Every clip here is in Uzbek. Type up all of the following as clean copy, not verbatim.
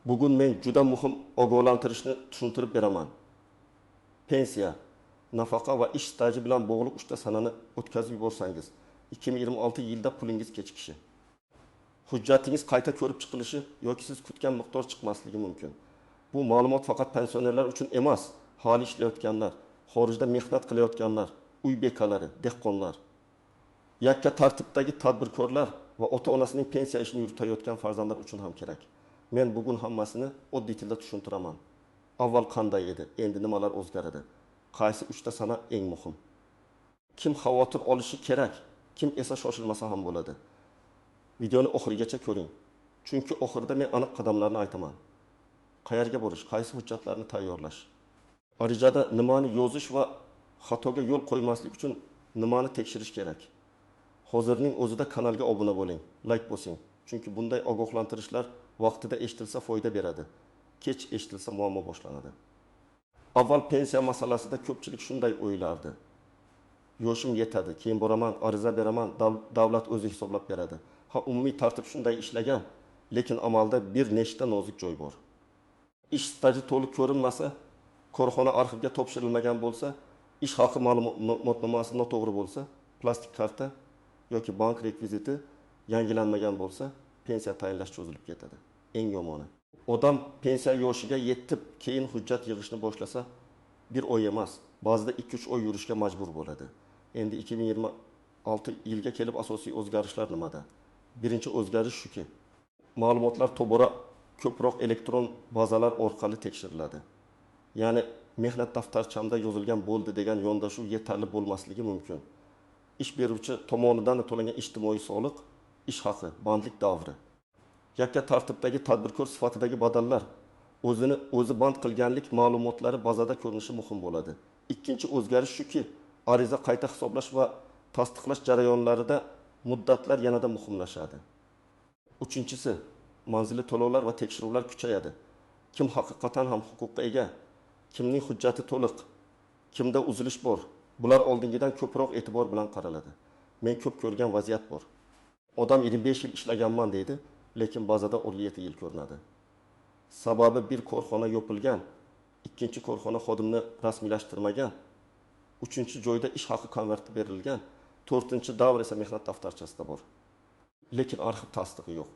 Bugun men juda muhim ogohlantirishni tushuntirib beraman. Pensiya, nafaqa va ish staji bilan bog'liq uchta sanani o'tkazib yuborsangiz, 2026 yilda pulingiz kechikishi, hujjatingiz qayta ko'rib chiqilishi yoki siz kutgan miqdor chiqmasligi mumkin. Bu ma'lumot faqat pensionerlar uchun emas, hali ishlayotganlar, xorijda mehnat qilayotganlar, uy bekalari, dehqonlar, yakka tartibdagi tadbirkorlar va ota-onasining pensiya ishini yuritayotgan farzandlar uchun ham kerak. Men bugun hammasini oddiy tilda tushuntiraman. Avval qanday edi, endi nimalar o'zgaradi? Qaysi uchta sana eng muhim? Kim xavotir olishi kerak, kim esa shoshilmasa ham bo'ladi? Videoni oxirigacha ko'ring. Chunki oxirida men aniq qadamlarni aytaman. Qayerga borish, qaysi hujjatlarni tayyorlash, arizada nimani yozish va xatoga yo'l qo'ymaslik uchun nimani tekshirish kerak. Hozirning o'zida kanalga obuna bo'ling, like bosing. Chunki bunday ogohlantirishlar vaqtida eshitilsa foyda beradi. Kech eshitilsa muammo boshlanadi. Avval pensiya masalasida ko'pchilik shunday o'ylardi. Yoshim yetadi, keyin boraman, ariza beraman, davlat o'zi hisoblab beradi. Ha, umumiy tartib shunday ishlagan, lekin amalda bir nechta nozik joy bor. Ish staji to'liq ko'rinmasa, korxona arxivga topshirilmagan bo'lsa, ish haqi ma'lumotnomasi noto'g'ri bo'lsa, plastik karta yoki bank rekviziti yangilanmagan bo'lsa, pensiya tayinlash cho'zilib ketadi. Eng yomoni, odam pensiya yoshiga yetib, keyin hujjat yig'ishni boshlasa, bir oy emas, ba'zida 2-3 oy yurishga majbur bo'ladi. Endi 2026 yilga kelib asosiy o'zgarishlar nimada? Birinchi o'zgarish shuki, ma'lumotlar tobora ko'proq elektron bazalar orqali tekshiriladi. Ya'ni mehnat daftarchamda yozilgan bo'ldi degan yondashuv yetarli bo'lmasligi mumkin. Ish beruvchi tomonidan to'langan ijtimoiy soliq, ish haqi, bandlik davri, yakka tartibdagi tadbirkor sifatidagi badallar, o'zini o'zi band qilganlik ma'lumotlari bazada ko'rinishi muhim bo'ladi. Ikkinchi o'zgarish shuki, ariza qayta hisoblash va tasdiqlash jarayonlarida muddatlar yanada muhimlashadi. Uchinchisi, manzilli to'lovlar va tekshiruvlar kuchayadi. Kim haqiqatan ham huquqqa ega, kimning hujjati to'liq, kimda uzilish bor, bular oldingidan ko'proq e'tibor bilan qaraladi. Men ko'p ko'rgan vaziyat bor. Odam 25 yil ishlaganman deydi, lekin bazada 17 yil ko'rinadi. Sababi bir korxona yopilgan, ikkinchi korxona xodimni rasmiylashtirmagan, uchinchi joyda ish haqi konverti berilgan, to'rtinchi davr esa mehnat daftarchasida bor. Lekin arxiv tasdig'i yo'q.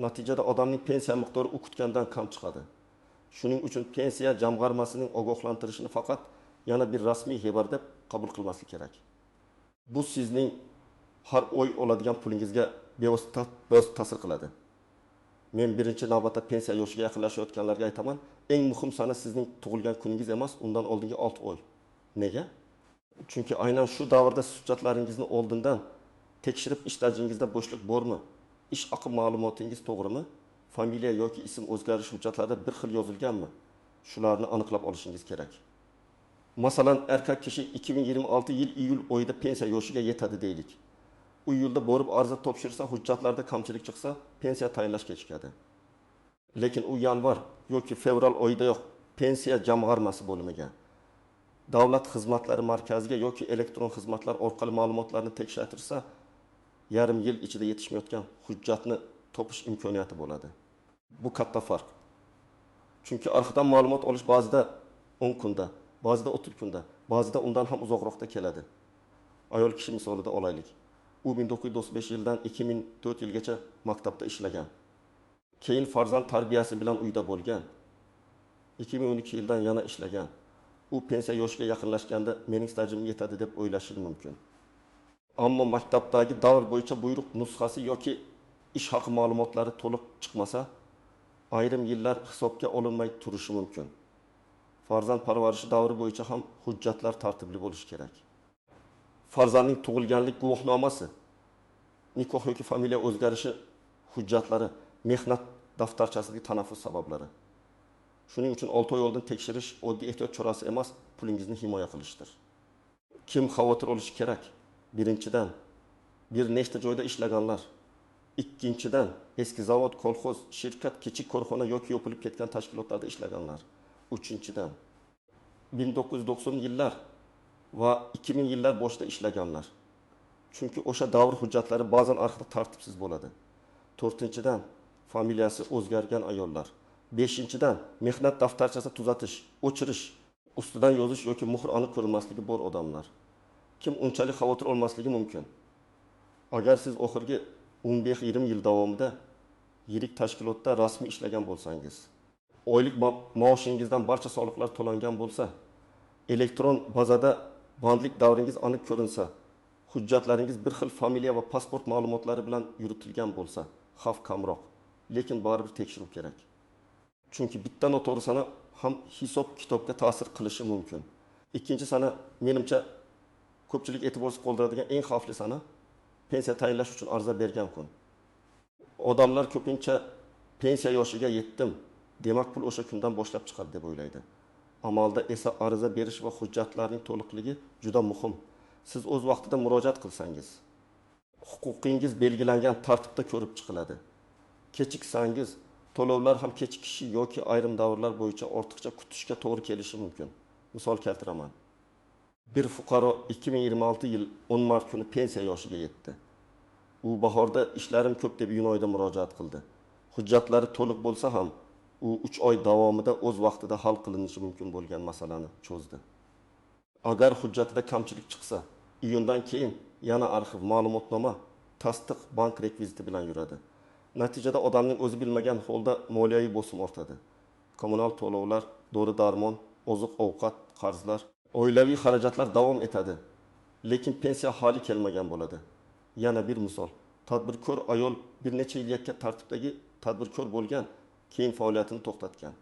Natijada odamning pensiya miqdori u kutgandan kam chiqadi. Shuning uchun pensiya jamg'armasining ogohlantirishini faqat yana bir rasmiy xabar deb qabul qilmaslik kerak. Bu sizning har oy oladigan pulingizga bevosita ta'sir qiladi. Men birinchi navbatda pensiya yoshiga yaqinlashayotganlarga aytaman, eng muhim sana sizning tug'ilgan kuningiz emas, undan oldingi 6 oy. Nega? Chunki aynan shu davrda siz hujjatlaringizni oldindan tekshirib, ish stajingizda bo'shliq bormi, ish haqi ma'lumotingiz to'g'rimi, familiya yoki ism o'zgarish hujjatlarida bir xil yozilganmi? Shularni aniqlab olishingiz kerak. Masalan, erkak kishi 2026 yil iyul oyida pensiya yoshiga yetadi deylik. U yilda borib ariza topshirsa, hujjatlarda kamchilik chiqsa, pensiya tayinlash kechikadi. Lekin u yanvar yoki fevral oyidayoq pensiya jamg'armasi bo'limiga, davlat xizmatlari markaziga yoki elektron xizmatlar orqali ma'lumotlarni tekshirtirsa, yarim yil ichida yetishmayotgan hujjatni topish imkoniyati bo'ladi. Bu katta farq. Chunki arxivdan ma'lumot olish ba'zida 10 kunda, ba'zida 30 kunda, ba'zida undan ham uzoqroqda keladi. Ayol kishi misolida olaylik. U 1995 yildan 2004 yilgacha maktabda ishlagan. Keyin farzand tarbiyasi bilan uyda bo'lgan. 2012 yildan yana ishlagan. U pensiya yoshiga yaqinlashganda mening stajim yetadi deb o'ylashi mumkin. Ammo maktabdagi davr bo'yicha buyruq nusxasi yoki ish haqi ma'lumotlari to'liq chiqmasa, ayrim yillar hisobga olinmay turishi mumkin. Farzand parvarishi davri bo'yicha ham hujjatlar tartibli bo'lishi kerak. Farzandning tug'ilganlik guvohnomasi, nikoh yoki familiya o'zgarishi hujjatlari, mehnat daftarchasidagi tanaffus sabablari. Shuning uchun 6 oy oldin tekshirish oddiy ehtiyot chorasi emas, pulingizni himoya qilishdir. Kim xavotir olishi kerak? Birinchidan, bir nechta joyda ishlaganlar. Ikkinchidan, eski zavod, kolxoz, shirkat, kichik korxona yoki yopilib ketgan tashkilotlarda ishlaganlar. Uchinchidan, 1990 yillar va 2000 yillar boshida ishlaganlar. Chunki o'sha davr hujjatlari ba'zan arxivda tartibsiz bo'ladi. To'rtinchidan, familiyasi o'zgargan ayollar. Beshinchidan, mehnat daftarchasini tuzatish, o'chirish, ustidan yozish yoki muhr aniq ko'rinmasligi bor odamlar. Kim unchalik xavotir olmasligi mumkin? Agar siz oxirgi 15-20 yil davomida yirik tashkilotda rasmiy ishlagan bo'lsangiz, oylik maoshingizdan barcha soliqlar to'langan bo'lsa, elektron bazada bandlik davringiz aniq ko'rinsa, hujjatlaringiz bir xil familiya va pasport ma'lumotlari bilan yuritilgan bo'lsa, xavf kamroq. Lekin baribir tekshiruv kerak. Chunki bitta noto'g'ri sana ham hisob kitobga ta'sir qilishi mumkin. Ikkinchi sana, menimcha, ko'pchilik e'tiborsiz qoldiradigan eng xavfli sana pensiya tayinlash uchun ariza bergan kun. Odamlar ko'pincha pensiya yoshiga yetdim, demak pul o'sha kundan boshlab chiqadi deb o'ylaydi. Amalda esa ariza berish va hujjatlarning to'liqligi juda muhim. Siz o'z vaqtida murojaat qilsangiz, huquqingiz belgilangan tartibda ko'rib chiqiladi. Kechiksangiz, to'lovlar ham kechikishi yoki ayrim davrlar bo'yicha ortiqcha kutishga to'g'ri kelishi mumkin. Misol keltiraman. Bir fuqaro 2026 yil 10 mart kuni pensiya yoshiga yetdi. U bahorda ishlarim ko'p deb iyun oyida murojaat qildi. Hujjatlari to'liq bo'lsa ham, u 3 oy davomida o'z vaqtida hal qilinishi mumkin bo'lgan masalani cho'zdi. Agar hujjatida kamchilik chiqsa, iyundan keyin yana arxiv, ma'lumotnoma, tasdiq bank rekviziti bilan yuradi. Natijada odamning o'zi bilmagan holda moliyaviy bosim ortadi. Kommunal to'lovlar, dori-darmon, oziq-ovqat, qarzlar, oilaviy xarajatlar davom etadi. Lekin pensiya hali kelmagan bo'ladi. Yana bir misol. Tadbirkor ayol bir necha yil yakka tartibdagi tadbirkor bo'lgan, keyin faoliyatini to'xtatgan.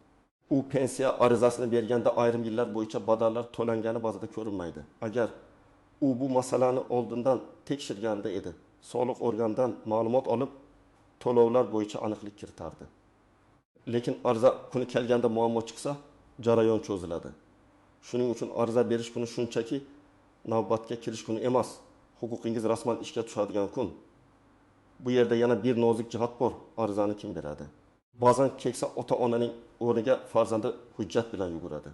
U pensiya arizasini berganda ayrim yillar bo'yicha badallar to'langani ba'zida ko'rinmaydi. Agar u bu masalani oldindan tekshirganda edi, soliq organidan ma'lumot olib, to'lovlar bo'yicha aniqlik kiritardi. Lekin ariza kuni kelganda muammo chiqsa, jarayon cho'ziladi. Shuning uchun ariza berish kuni shunchaki navbatga kirish kuni emas, huquqingiz rasman ishga tushadigan kun. Bu yerda yana bir nozik jihat bor, arizani kim beradi? Ba'zan keksa ota-onaning o'rniga farzandi hujjat bilan yuguradi.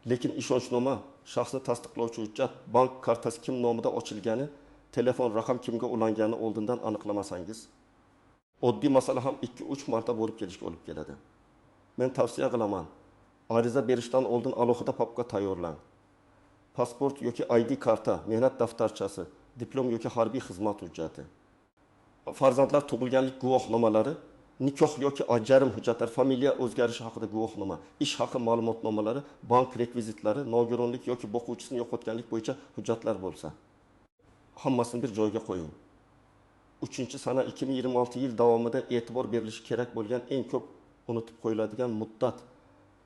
Lekin ishonchnoma, shaxsni tasdiqlovchi hujjat, bank kartasi kim nomida ochilgani, telefon raqam kimga ulangani oldindan aniqlamasangiz, oddiy masala ham 2-3 marta borib kelishga olib keladi. Men tavsiya qilaman, ariza berishdan oldin alohida papka tayyorlang. Pasport yoki ID karta, mehnat daftarchasi, diplom yoki harbiy xizmat hujjati. Farzandlar tug'ilganlik guvohnomalari, nikoh yoki ajrim hujjatlari, familiya o'zgarishi haqida guvohnoma, ish haqi ma'lumotnomalari, bank rekvizitlari, nogironlik yoki boquvchisini yo'qotganlik bo'yicha hujjatlar bo'lsa, hammasini bir joyga qo'ying. Uchinchi sana 2026 yil davomida e'tibor berilishi kerak bo'lgan eng ko'p unutib qo'yiladigan muddat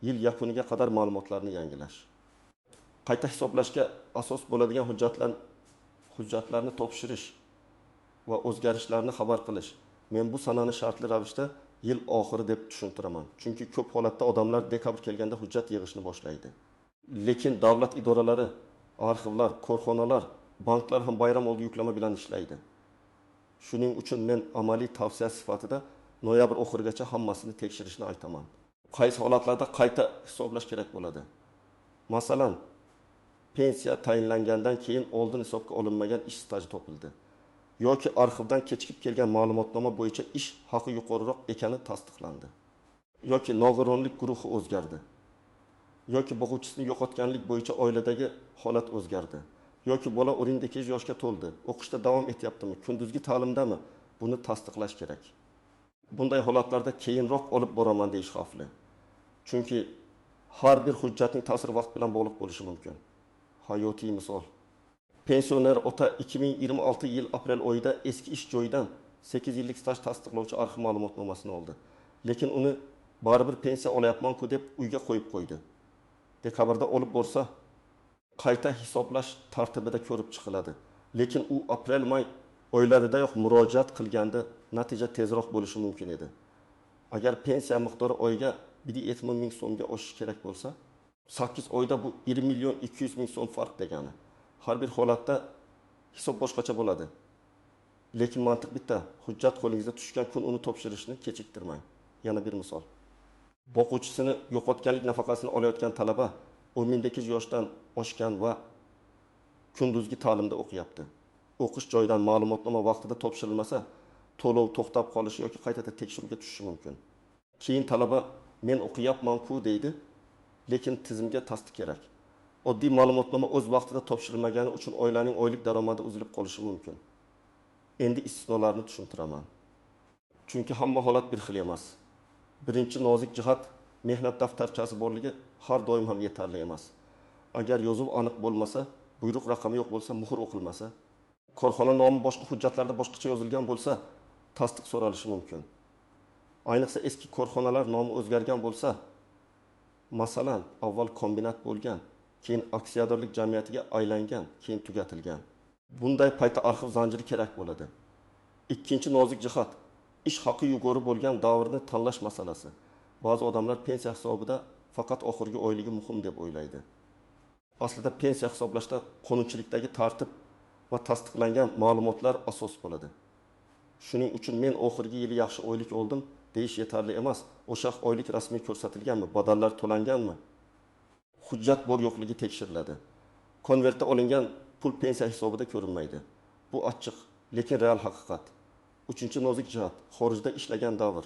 yil yakuniga qadar ma'lumotlarni yangilash. Qayta hisoblashga asos bo'ladigan hujjatlarni topshirish va o'zgarishlarni xabar qilish. Men bu sanani shartli ravishda yil oxiri deb tushuntiraman. Chunki ko'p holatda odamlar dekabr kelganda hujjat yig'ishni boshlaydi. Lekin davlat idoralari, arxivlar, korxonalar, banklar ham bayram oldi yuklama bilan ishlaydi. Shuning uchun men amaliy tavsiya sifatida noyabr oxirigacha hammasini tekshirishni aytaman. Qaysi holatlarda qayta hisoblash kerak bo'ladi? Masalan, pensiya tayinlangandan keyin oldin hisobga olinmagan ish staji topildi yoki arxivdan kechikib kelgan ma'lumotnoma bo'yicha ish haqi yuqoriroq ekani tasdiqlandi yoki nogironlik guruhi o'zgardi yoki boquvchisini yo'qotganlik bo'yicha oiladagi holat o'zgardi yoki bola 18 yoshga to'ldi, o'qishda davom etyaptimi, kunduzgi ta'limdami, buni tasdiqlash kerak. Bunday holatlarda keyinroq olib boraman deyish xavfli. Chunki har bir hujjatning ta'siri vaqt bilan bog'liq bo'lishi mumkin. Hayotiy misol. Pensioner ota 2026 yil aprel oyida eski ish joyidan 8 yillik staj tasdiqlovchi arxiv ma'lumotnomasini oldi. Lekin uni baribir pensiya olayapman-ku deb uyga qo'yib qo'ydi. Dekabrda olib borsa, qayta hisoblash tartibida ko'rib chiqiladi. Lekin u aprel-may oylaridayoq murojaat qilganda natija tezroq bo'lishi mumkin edi. Agar pensiya miqdori oyiga 1,7 ming so'mga oshishi kerak bo'lsa, 8 oyda bu 1 million 200 ming so'm farq degani. Har bir holatda hisob boshqacha bo'ladi. Lekin mantiq bitta, hujjat qo'lingizga tushgan kun uni topshirishni kechiktirmang. Yana bir misol. Boquvchisini yo'qotganlik nafaqasini olayotgan talaba 18 yoshdan oshgan va kunduzgi ta'limda o'qiyapti. O'qish joyidan ma'lumotnoma vaqtida topshirilmasa, to'lov to'xtab qolishi yoki qayta tekshiruvga tushishi mumkin. Keyin talaba Men o'qiyapman-ku deydi, lekin tizimga tasdiq kerak. Oddiy ma'lumotnoma o'z vaqtida topshirilmagani uchun oilaning oylik daromadi uzilib qolishi mumkin. Endi istisnolarni tushuntiraman. Chunki hamma holat bir xil emas. Birinchi nozik jihat, mehnat daftarchasi borligi har doim ham yetarli emas. Agar yozuv aniq bo'lmasa, buyruq raqami yo'q bo'lsa, muhr o'qilmasa, korxona nomi boshqa hujjatlarda boshqacha yozilgan bo'lsa, tasdiq so'ralishi mumkin. Ayniqsa eski korxonalar nomi o'zgargan bo'lsa, masalan, avval kombinat bo'lgan, keyin aksiyadorlik jamiyatiga aylangan, keyin tugatilgan. Bunday paytda arxiv zanjiri kerak bo'ladi. Ikkinchi nozik jihat, ish haqi yuqori bo'lgan davrni tanlash masalasi. Ba'zi odamlar pensiya hisobida faqat oxirgi oyligi muhim deb o'ylaydi. Aslida pensiya hisoblashda qonunchilikdagi tartib va tasdiqlangan ma'lumotlar asos bo'ladi. Shuning uchun men oxirgi yili yaxshi oylik oldim deyish yetarli emas. O'sha oylik rasmiy ko'rsatilganmi, badallar to'langanmi? Hujjat bor yo'qligi tekshiriladi. Konvertda olingan pul pensiya hisobida ko'rinmaydi. Bu achchiq, lekin real haqiqat. Uchinchi nozik jihat, xorijda ishlagan davr.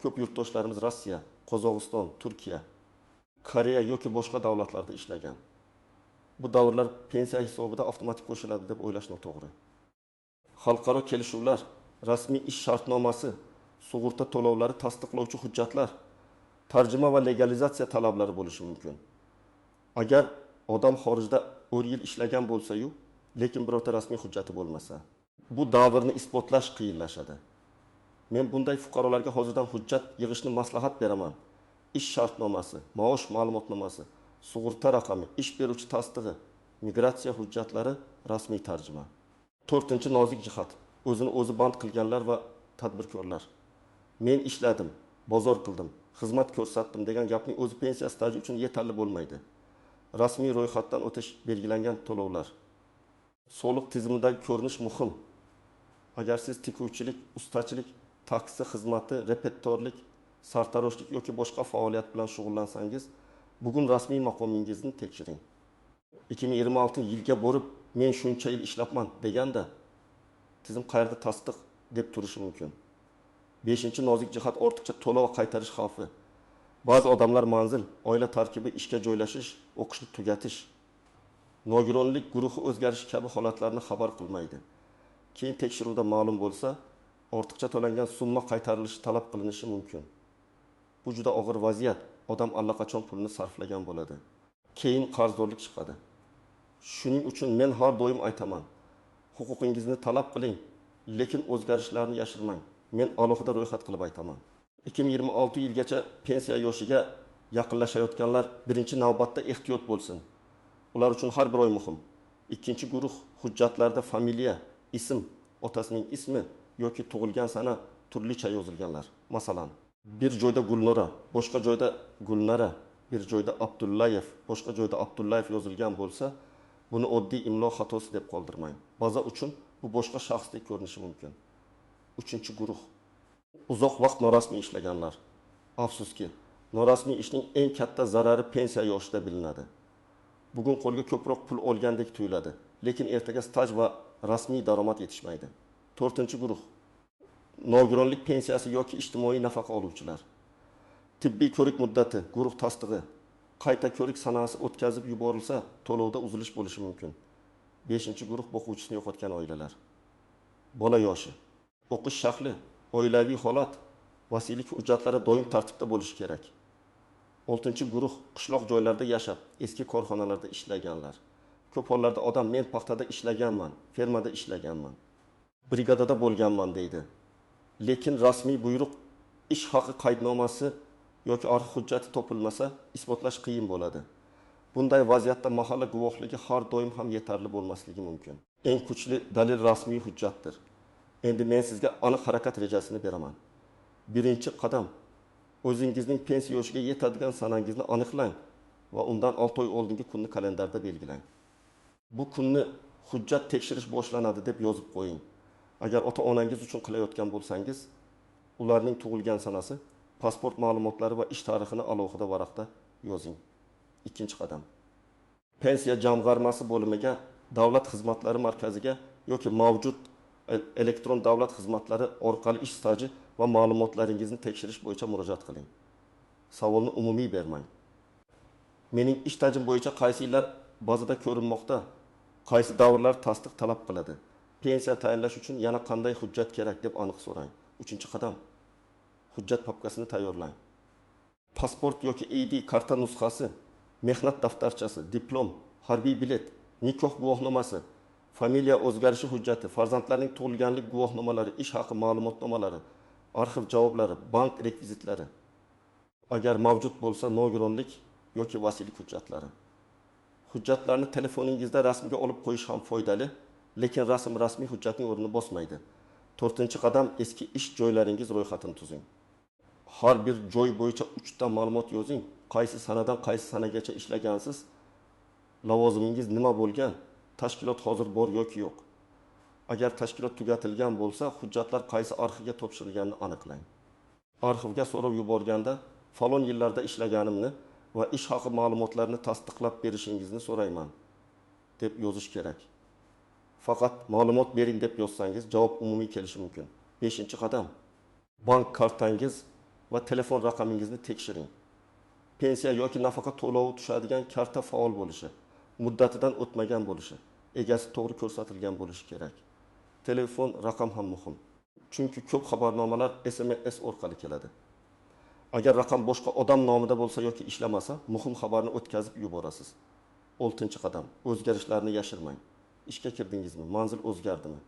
Ko'p yurtdoshlarimiz Rossiya, Qozog'iston, Turkiya, Koreya yoki boshqa davlatlarda ishlagan. Bu davrlar pensiya hisobida avtomatik qo'shiladi deb o'ylash noto'g'ri. Xalqaro kelishuvlar, rasmiy ish shartnomasi, sug'urta to'lovlari tasdiqlovchi hujjatlar, tarjima va legalizatsiya talablari bo'lishi mumkin. Agar odam xorijda 10 yil ishlagan bo'lsa-yu, lekin birorta rasmiy hujjati bo'lmasa, bu davrni isbotlash qiyinlashadi. Men bunday fuqarolarga hozirdan hujjat yig'ishni maslahat beraman. Ish shartnomasi, maosh ma'lumotnomasi, sug'urta raqami, ish beruvchi tasdig'i, migratsiya hujjatlari, rasmiy tarjima. To'rtinchi nozik jihat, o'zini o'zi band qilganlar va tadbirkorlar. Men ishladim, bozor qildim, xizmat ko'rsatdim degan gapning o'zi pensiya staji uchun yetarli bo'lmaydi. Rasmiy ro'yxatdan o'tish, belgilangan to'lovlar. Soliq tizimidagi ko'rinish muhim. Agar siz tikuvchilik, ustachilik, taksi xizmati, repetitorlik, sartaroshlik yoki boshqa faoliyat bilan shug'ullansangiz, bugun rasmiy maqomingizni tekshiring. 2026 yilga borib men shuncha yil ishlabman deganda tizim qayerda tasdiq deb turishi mumkin. 5. Nozik jihat, ortiqcha to'lov qaytarish xavfi. Ba'zi odamlar manzil, oila tarkibi, ishga joylashish, o'qishni tugatish, nogironlik guruhi o'zgarishi kabi holatlarni xabar qilmaydi. Keyin tekshiruvda ma'lum bo'lsa, ortiqcha to'langan summa qaytarilishi talab qilinishi mumkin. Bu juda og'ir vaziyat. Odam allaqachon pulni sarflagan bo'ladi. Keyin qarzdorlik chiqadi. Shuning uchun men har doim aytaman, huquqingizni talab qiling, lekin o'zgarishlarni yashirmang. Men alohida ro'yxat qilib aytaman. 2026 yilgacha pensiya yoshiga yaqinlashayotganlar birinchi navbatda ehtiyot bo'lsin. Ular uchun har bir oy muhim. Ikkinchi guruh, hujjatlarda familiya, ism, otasining ismi yoki tug'ilgan sana turlicha yozilganlar. Masalan, bir joyda Gulnora, boshqa joyda Gulnara, bir joyda Abdullayev, boshqa joyda Abdullayev yozilgan bo'lsa, buni oddiy imlo xatosi deb qoldirmang. Baza uchun bu boshqa shaxsdek ko'rinishi mumkin. Uchinchi guruh, uzoq vaqt norasmiy ishlaganlar. Afsuski, norasmiy ishning eng katta zarari pensiya yoshida bilinadi. Bugun qo'lga ko'proq pul olgandek tuyuladi, lekin ertaga staj va rasmiy daromad yetishmaydi. To'rtinchi guruh, nogironlik pensiyasi yoki ijtimoiy nafaqa oluvchilar. Tibbiy ko'rik muddati, guruh tasdig'i, qayta ko'rik sanasi o'tkazib yuborilsa, to'lovda uzilish bo'lishi mumkin. 5. Guruh, boquvchisini yo'qotgan oilalar. Bola yoshi, o'qish shakli, oilaviy holat, vasiylik hujjatlari doim tartibda bo'lishi kerak. 6. Guruh, qishloq joylarda yashab, eski korxonalarda ishlaganlar. Ko'p hollarda odam men paxtada ishlaganman, fermada ishlaganman, brigadada bo'lganman deydi. Lekin rasmiy buyruq, ish haqi qaydnomasi yoki arxiv hujjati topilmasa, isbotlash qiyin bo'ladi. Bunday vaziyatda mahalla guvohligi har doim ham yetarli bo'lmasligi mumkin. Eng kuchli dalil rasmiy hujjatdir. Endi men sizga aniq harakat rejasini beraman. Birinchi qadam, o'zingizning pensiya yoshiga yetadigan sanangizni aniqlang va undan 6 oy oldingi kunni kalendarda belgilang. Bu kunni hujjat tekshirish boshlanadi deb yozib qo'ying. Agar ota-onangiz uchun qilayotgan bo'lsangiz, ularning tug'ilgan sanasi, pasport ma'lumotlari va ish tarixini alohida varaqda yozing. Ikkinchi qadam, pensiya jamg'armasi bo'limiga, davlat xizmatlari markaziga yoki mavjud elektron davlat xizmatlari orqali ish staji va ma'lumotlaringizni tekshirish bo'yicha murojaat qiling. Savolni umumiy bermang. Mening ish stajim bo'yicha qaysi yillar bazada ko'rinmoqda? Qaysi davrlar tasdiq talab qiladi? Pensiya tayinlash uchun yana qanday hujjat kerak deb aniq so'rang. Uchinchi qadam. Hujjat papkasini tayyorlang. Pasport yoki ID karta nusxasi, mehnat daftarchasi, diplom, harbiy bilet, nikoh guvohnomasi, familiya o'zgarishi hujjati, farzandlarning tug'ilganlik guvohnomalari, ish haqi ma'lumotnomalari, arxiv javoblari, bank rekvizitlari. Agar mavjud bo'lsa, nogironlik yoki vasiylik hujjatlari. Hujjatlarni telefoningizda rasmga olib qo'yish ham foydali, lekin rasm rasmiy hujjatning o'rnini bosmaydi. To'rtinchi qadam, eski ish joylaringiz ro'yxatini tuzing. Har bir joy bo'yicha 3 ta ma'lumot yozing. Qaysi sanadan qaysi sanagacha ishlagansiz, lavozimingiz nima bo'lgan, tashkilot hozir bor yoki yo'q. Agar tashkilot tugatilgan bo'lsa, hujjatlar qaysi arxivga topshirilganini aniqlang. Arxivga so'rab yuborganda falon yillarda ishlaganimni va ish haqi ma'lumotlarini tasdiqlab berishingizni so'rayman deb yozish kerak. Faqat ma'lumot bering deb yozsangiz, javob umumiy kelishi mumkin. 5-qadam. Bank kartangiz va telefon raqamingizni tekshiring. Pensiya yoki nafaqa to'lovi tushadigan karta faol bo'lishi, muddatidan o'tmagan bo'lishi, egasi to'g'ri ko'rsatilgan bo'lishi kerak. Telefon raqam ham muhim. Chunki ko'p xabarnomalar SMS orqali keladi. Agar raqam boshqa odam nomida bo'lsa yoki ishlamasa, muhim xabarni o'tkazib yuborasiz. 6-qadam. O'zgarishlarni yashirmang. Ishga kirdingizmi? Manzil o'zgardimi?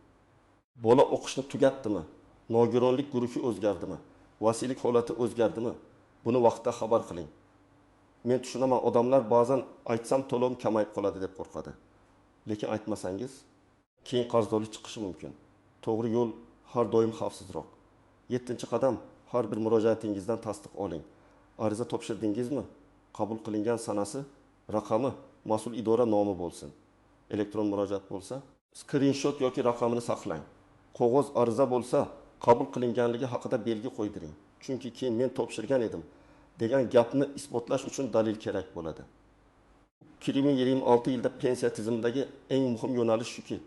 Bola o'qishni tugatdimi? Nogironlik guruhi o'zgardimi? Vasiylik holati o'zgardimi? Buni vaqtda xabar qiling. Men tushunaman, odamlar ba'zan aytsam to'lovim kamayib qoladi deb qo'rqadi. Lekin aytmasangiz, keyin qarzdorlik chiqishi mumkin. To'g'ri yo'l har doim xavfsizroq. 7-qadam. Har bir murojaatingizdan tasdiq oling. Ariza topshirdingizmi? Qabul qilingan sanasi, raqami, mas'ul idora nomi bo'lsin. Elektron murojaat bo'lsa, skrinshot yoki raqamini saqlang. Qog'oz ariza bo'lsa, qabul qilinganligi haqida belgi qo'ydiring. Chunki keyin men topshirgan edim degan gapni isbotlash uchun dalil kerak bo'ladi. 2026 yilda pensiya tizimidagi eng muhim yo'nalish shuki,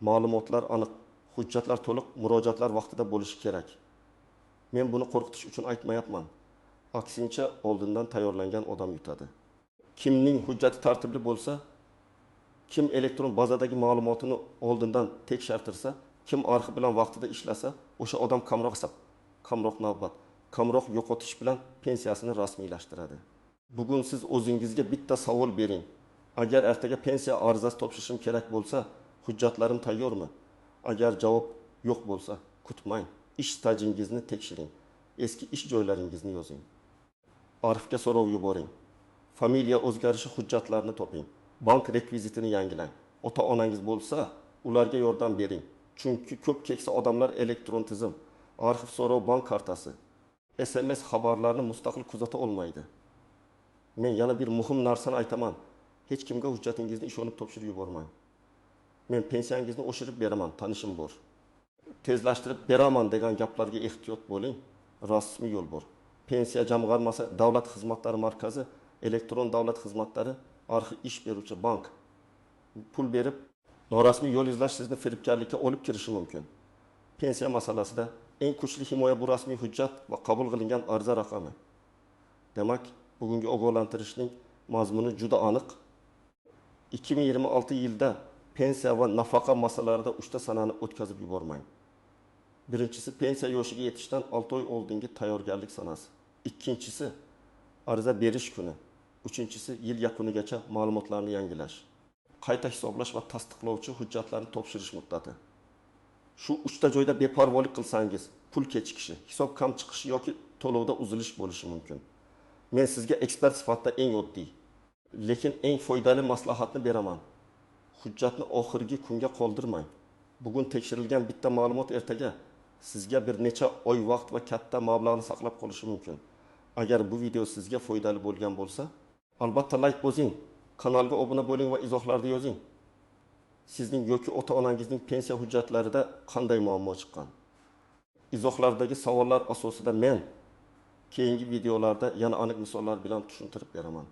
ma'lumotlar aniq, hujjatlar to'liq, murojaatlar vaqtida bo'lishi kerak. Men buni qo'rqitish uchun aytmayapman. Aksincha, oldindan tayyorlangan odam yutadi. Kimning hujjati tartibli bo'lsa, kim elektron bazadagi ma'lumotini oldindan tekshirtirsa, kim arxiv bilan vaqtida ishlasa, o'sha odam kamroq hisob, kamroq navbat, kamroq yo'qotish bilan pensiyasini rasmiylashtiradi. Bugun siz o'zingizga bitta savol bering. Agar ertaga pensiya arizasi topshirishim kerak bo'lsa, hujjatlarim tayyormi? Agar javob yo'q bo'lsa, kutmang. Ish stajingizni tekshiring. Eski ish joylaringizni yozing. Arxivga so'rov yuboring. Familiya o'zgarishi hujjatlarini toping. Bank rekvizitini yangilang. Ota-onangiz bo'lsa, ularga yordam bering. Chunki ko'p keksa odamlar elektron tizim, arxiv so'rov, bank kartasi, SMS xabarlarini mustaqil kuzata olmaydi. Men yana bir muhim narsani aytaman. Hech kimga hujjatingizni ishonib topshirib yubormang. Men pensiyangizni oshirib beraman, tanishim bor. Tezlashtirib beraman degan gaplarga ehtiyot bo'ling. Rasmiy yo'l bor. Pensiya jamg'armasi, davlat xizmatlari markazi, elektron davlat xizmatlari, arxiv ish beruvchi bank. Pul berib norasmiy yo'l izlash sizni firibgarlikka olib kirishi mumkin. Pensiya masalasida eng kuchli himoya bu rasmiy hujjat va qabul qilingan ariza raqami. Demak, bugungi ogohlantirishning mazmuni juda aniq. 2026 yilda pensiya va nafaqa masalalarida 3 ta sanani o'tkazib yubormang. Birinchisi, pensiya yoshiga yetishdan 6 oy oldingi tayyorgarlik sanasi. Ikkinchisi, ariza berish kuni. Uchinchisi, yil yakunigacha ma'lumotlarni yangilash, qayta hisoblash va tasdiqlovchi hujjatlarni topshirish muddati. Shu 3 ta joyda beparvolik qilsangiz, pul kechikishi, hisob kam chiqishi yoki to'lovda uzilish bo'lishi mumkin. Men sizga ekspert sifatida eng oddiy, lekin eng foydali maslahatni beraman. Hujjatni oxirgi kunga qoldirmang. Bugun tekshirilgan bitta ma'lumot ertaga sizga bir necha oy vaqt va katta mablag'ni saqlab qolishi mumkin. Agar bu video sizga foydali bo'lgan bo'lsa, albatta like bosing, kanalga obuna bo'ling va izohlarda yozing. Sizning yoki ota-onangizning pensiya hujjatlarida qanday muammo chiqqan? Izohlardagi savollar asosida men keyingi videolarda yana aniq misollar bilan tushuntirib beraman.